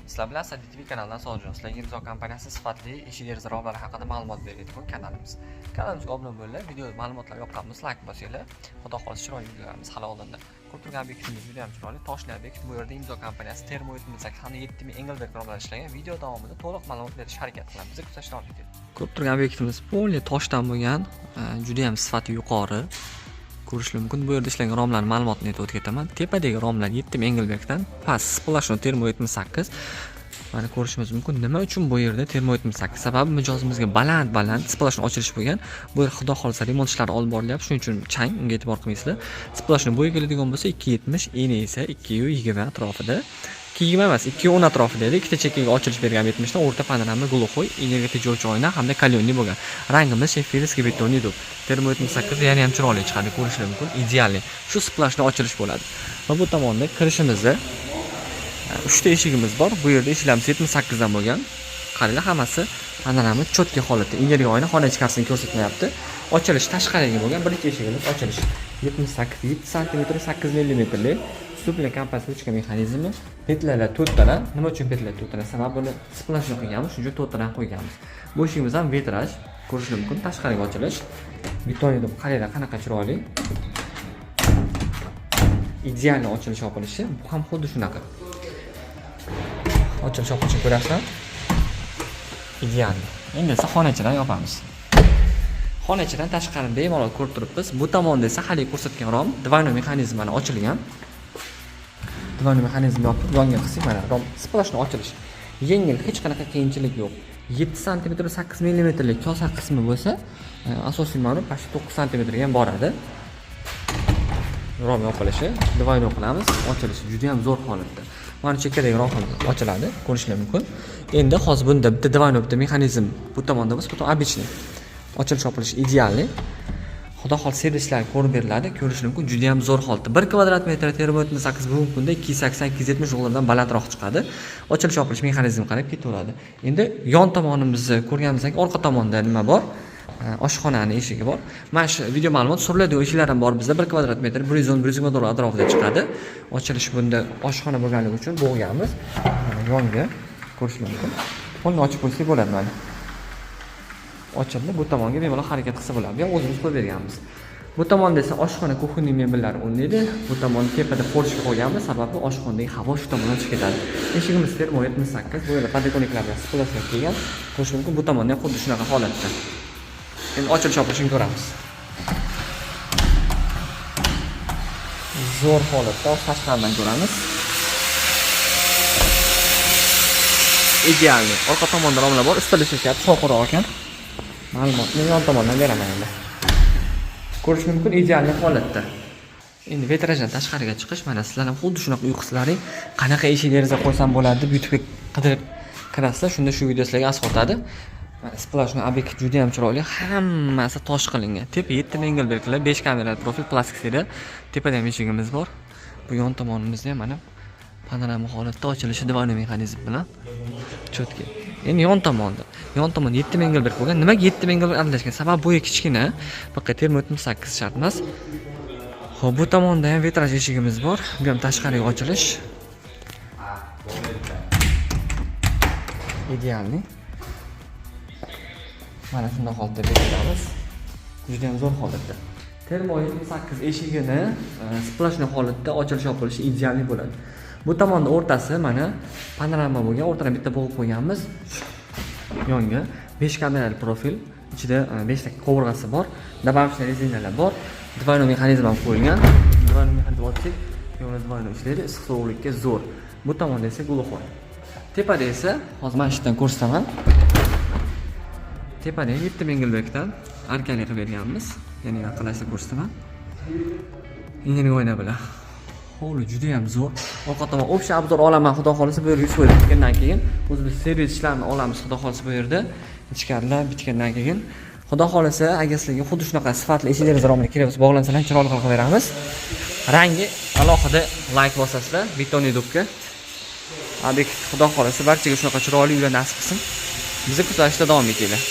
Sizlar bilan Sadi TV kanalidan Sodiqjon. Sizlarga Imzo kompaniyasi sifatli eshik deraza romlari haqida ma'lumot beradigan kanalimiz. Kanalimizga obuna bo'linglar, video ma'lumotlar yoqqan bo'lsa like bosinglar. Xudo xohlasa chiroyli videolarimiz hali oldinda. Ko'rib turgan obyektimiz juda ham chiroyli, toshli obyekt. Bu yerda Imzo kompaniyasi Termo 78 hamda 7000 Engelberg romlari ishlangan. Video davomida to'liq ma'lumot berishga harakat qilamiz. Bizni kuzatishda davom eting. Ko'rib turgan obyektimiz полный toshdan bo'lgan, juda ham sifati yuqori. Ko'rishlar mumkin. Bu yerda ishlangan romlarni ma'lumotini aytib o'tib ketaman. Tepadagi romlar 7000 Engelbergdan, past сплошной termo 78. Mana ko'rishimiz mumkin. Nima uchun bu yerda termo 78? Sababi mijozimizga baland-baland сплошной ochilish bo'lgan. Bu yer xudo xohlasa remont ishlari olib borilyapti. Shuning uchun chang, unga e'tibor qilmaysizlar. Сплошной bo'yi keladigan bo'lsa 2.70, eni esa 2.20 atrofida. 2.20 emas, 2.10 atrofida edi. Ikkita chekkaga ochilish bergan 70 dan o'rta panorama глухой, energiya tejovchi oyna hamda каленый bo'lgan. Rangimiz шеффилдский бетонный дуб. Termo 78 yana ham chiroyli chiqadi, ko'rishlar mumkin. Идеальный. Shu сплошной ochilish bo'ladi. Va bu tomonda kirishimizda uchta eshigimiz bor. Bu yerda eshiklarimiz 78 dan bo'lgan. Qaranglar, hammasi panorama чёткий holatda. Energiya oyna xona ichkarisini ko'rsatmayapti. Ochilish tashqariga bo'lgan birinchi eshigimiz ochilish 78 7 sm 8 millimetrli Supla kompas ruchka mexanizmi. Петля lar to'rttadan. Nima uchun петля lar to'rttadan? Sababi buni сплошной qilganmiz, shuning uchun to'rttadan qo'yganmiz. Bu eshigimiz ham vitraj, ko'rishlar mumkin, tashqariga ochilish. Бетонный дуб, qaranglar, qanaqa chiroyli. Идеальный ochilish yopilishi. Bu ham xuddi shunaqa. Ochilish yopilishini ko'ryapsizlar? Идеальный. Endi esa xona ichidan yopamiz. Xona ichidan tashqarini bemalol ko'rib turibmiz. Bu tomonda esa haligi ko'rsatgan rom двойной mexanizm mana ochilgan. Двойной mexanizm yopib, yonga qilsak, mana rom сплошной ochilish. Yengil, hech qanaqa qiyinchilik yo'q. 7 sm 8 millimetrlik kosa qismi bo'lsa, asosiy ma'lum почти 9 santimetrga ham boradi. Rom yopilishi, двойной qilamiz, ochilishi juda ham zo'r holatda. Mana chekkadagi rom ham ochiladi, ko'rishlar mumkin. Endi hozir bunda bitta двойной, bitta mexanizm bu tomonda bo'lsa, bu tomon обычный. Ochilish yopilishi идеальный. Xudo xohlasa servislar ko'rib beriladi, ko'rish mumkin, juda ham zo'r holatda. 1 kvadrat metr termo 78 bugungi kunda 280 270 dollardan balandroq chiqadi. Ochilish yopilish mexanizmi qarab ketaveradi. Endi yon tomonimizni ko'rganimizdan keyin orqa tomonda nima bor? Oshxonani eshigi bor. Mana shu video ma'lumot suriladigan eshiklar ham bor bizda. 1 kvadrat metr 110 120 dollar atrofida chiqadi. Ochilish bunda oshxona bo'lganligi uchun bo'g'ganmiz. Yonga ko'rish mumkin. Polni ochib qo'ysak bo'ladi mana. Ochildi, bu tomonga bemalol harakat qilsa bo'ladi. Bu ham o'zimiz qo'yib berganmiz. Bu tomonda esa oshxona кухонный mebellari o'rnaydi. Bu tomon tepada форточка qo'yganmiz, sababi oshxonadagi havo shu tomondan chiqib ketadi. Eshigimiz termo 78, bu yerda подоконник lar bilan сплошной kelgan. Ko'rish mumkin, bu tomonda ham xuddi shunaqa holatda. Endi ochilish yopilishini ko'ramiz. Zo'r holatda tashqaridan ko'ramiz. Идеальный. Orqa tomonda romlar bor, ustida ishlashyapti, sovuqroq ekan. Ma'lumotni yon tomondan beraman endi. Ko'rish mumkin, идеальный holatda. Endi vitrajdan tashqariga chiqish, mana sizlar ham xuddi shunaqa uy qilsalaring, qanaqa eshik deraza qo'ysam bo'ladi deb YouTube'ga qidirib kirasizlar, shunda shu video sizlarga asqotadi. Mana сплошной obyekt juda ham chiroyli, hammasi tosh qilingan. Tepa 7 Engelberglar, 5 kamerali profil plastik seriya. Tepada ham eshigimiz bor. Bu yon tomonimizda ham mana panorama holatda ochilishi двойной mexanizm bilan чёткий. Endi yon tomonda. Yon tomonda 7 Engelberg bo'lgan. Nimaga 7 Engelberg adalashgan? Sababi bo'yi kichkina. Bu yoqqa termo 78 shart emas. Xo'p, bu tomonda ham vitraj eshigimiz bor. Bu ham tashqariga ochilish. Идеальный. Mana shunday holatda bekitamiz. Juda ham zo'r holatda. Termo 78 eshigini сплошной holatda ochilish yopilishi идеальный bo'ladi. Bu tomonda o'rtasi mana panorama bo'lgan, o'rtadan bitta bo'g'ib qo'yganmiz. Yonga 5 kamerali profil, ichida 5 ta qovurg'asi bor, добавочный rezinalar bor, двойной mexanizm ham qo'yilgan. Двойной mexanizm ochsak, yo'lda двойной ishlaydi, issiq sovuqlikka zo'r. Bu tomonda esa глухой. Tepada esa hozir mana shu yerdan ko'rsataman. Tepada 7 Engelbergdan arkali qilib berganmiz. Yana yaqinlashtirib ko'rsataman. Energiya oyna bilan. Hovli juda ham zo'r. Orqa tomon общий обзор olaman, xudo xohlasa bu yerga 100% bitgandan keyin o'zimiz servis ishlarini olamiz, xudo xohlasa bu yerda ichkarilar bitgandan keyin. Xudo xohlasa agar sizlarga xuddi shunaqa sifatli eshik deraza romlar kerak bo'lsa, bog'lansalar chiroyli qilib beramiz. Rangi alohida like bosasizlar, бетонный дуб ga. Obyekt xudo xohlasa barchaga shunaqa chiroyli uylar nasib qilsin. Bizni kuzatishda davom etinglar.